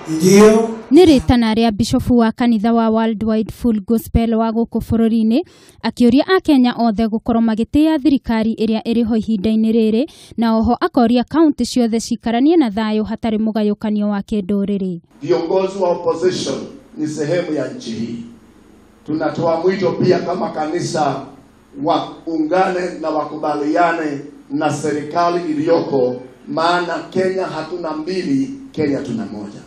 Ndio. Nĩ rĩtana rĩa bishofu wa kanitha wa Worldwide Full Gospel wa gũkũ bũrũri-inĩ akĩũria akenya othe gũkorwo magĩtĩĩa thirikari ĩrĩa ĩrĩho ihinda-inĩ rĩrĩ, na oho akoria kaunti ciothe cikaranie na thayũ hatarĩ mũgayũkanio wa kĩndũrĩrĩ. Viongozi wa opposition ni sehemu ya nchi hii. Tunatoa mwito pia kama kanisa waungane na wakubaliane na serikali iliyoko, maana Kenya hatuna mbili, Kenya tuna moja.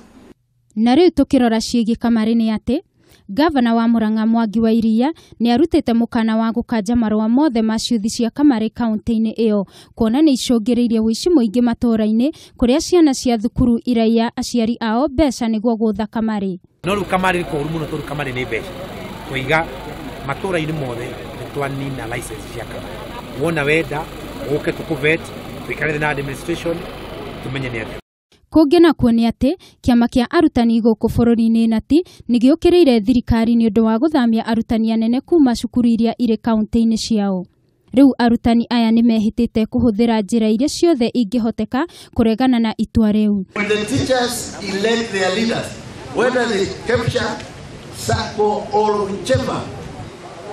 Na rĩu tũkĩrora ciĩgiĩ kamarĩ nĩ atĩ gavana wa Murang'a Mwangi wa Iria nĩ arutĩte mũkana wa gũkanja marũa mothe ma ciuthi cia kamarĩ kaunti-inĩ ĩyo, kuona nĩ icũngĩrĩirie ũici mũingĩ matũũra-inĩ kũrĩa ciana cia thukuru iraiya aciari ao mbeca nĩguo gũtha kamarĩ. No rĩu kamarĩ nĩ koru mũno tondũ kamarĩ nĩ mbeca. Tũiga matũũra-inĩ mothe nĩ twanina license cia kamarĩ. Wona wenda ũke tũkũvet, tũikare na administration tumenye nĩ atĩa. Kũngĩ nakuo nĩ atĩ kĩama kĩa arutani gũkũ bũrũri-inĩ nati nĩ gĩũkĩrĩire thirikari nĩ ũndũ wa gũthamia arutani anene kuma cukuru iria irĩ kaunti-inĩ ciao. Rĩu arutani aya nĩ mehĩtĩte kũhũthĩra njĩra iria ciothe ingĩhoteka kũregana na itua rĩu. When the teachers elect their leaders, whether they capture, SACCO or whichever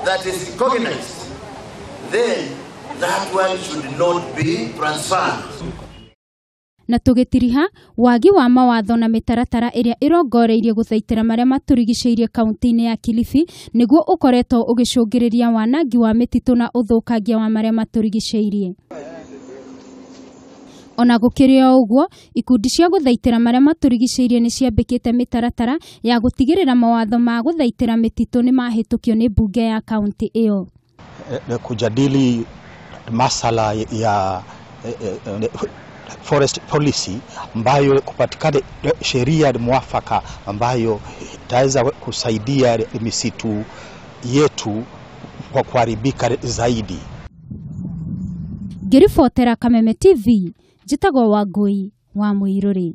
that is recognized, then that one should not be transferred. Na tũgĩtiriha wagi wa mawatho na mĩtaratara ĩrĩa ĩrongoreirie gũthaitĩra marĩa matũrigicĩirie kaunti-inĩ ya Kilifi nĩguo ũkoretwo ũgĩcũngĩrĩria wanangi wa mĩtitũ na ũthũkangia wa marĩa matũrigicĩirie. Ona gũkĩrĩ o ũguo, ikundi cia gũthaitĩra marĩa matũrigicĩirie nĩ ciambĩkĩte mĩtaratara ya gũtigĩrĩra mawatho ma gũthaitĩra mĩtitũ nĩ mahĩtũkio nĩ mbunge ya kaunti ĩyo. Kujadili masala ya forest policy ambayo kupatikane sheria mwafaka ambayo itaweza kusaidia misitu yetu kwa kuharibika zaidi. Ngĩribotera Kameme TV, njĩtagwo Wangũi wa Mũirũrĩ.